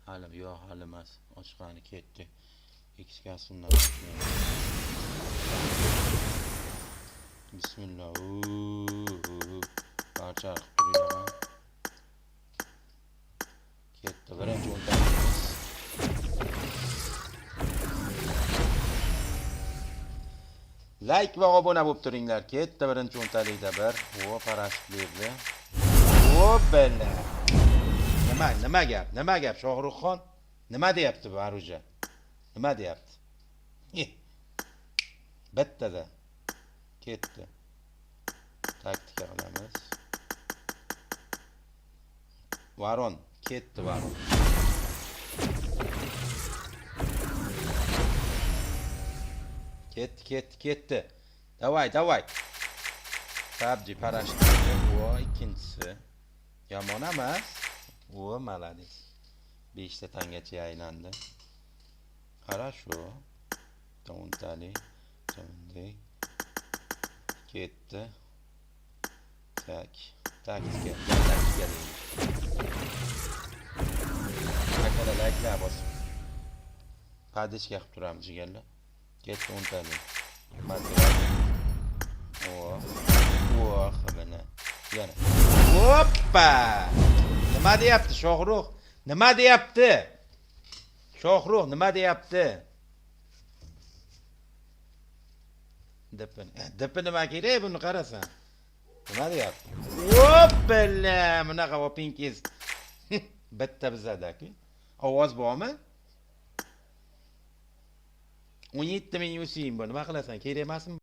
Hali yo'q, hali emas. Ochqani ketdi. X-ga boshlaymiz. Bismillah. Barcha qilib turinglar, ha. Ketdi. Birinchi o'ntaligimiz. Like va obuna bo'lib turinglar. Ketdi birinchi o'ntalikda bir. O, parashut berdi. O, bella. Nima, nima gap? Nima gap, Shohruxxon? Nima deyapti bu Aruja? Nima deyapti? Eh. Bittada. Ketdi. Taktika qilamiz. Varon, ketdi Varon. Ketdi, ketdi, ketdi. Давай, давай. PUBG parashut. O, ikkinchisi. Yomon emas. O, молодец. 5 ta tangacha aylandi. Хорошо. Bitta o'ntalik. Bitta bunday. Ketdi. Tak. Taktika. Taktika deymiz. Akalar, layklar bosib. Поддержка qilib turamiz, jigarlar. Ketdi o'ntalik. Maserati. O. O, mana. Yana. Hoppa! Nima deyapti Shohrux? Nima deyapti? Shohrux nima deyapti? Dipin. Dipi nima kerak buni qarasan? Nima deyapti? Hoppala! Bunaqa opingiz. Bitta bizada-ku. Ovoz bormi? 17 ming UC'yim bor. Nima qilasan? Kerak emasmi?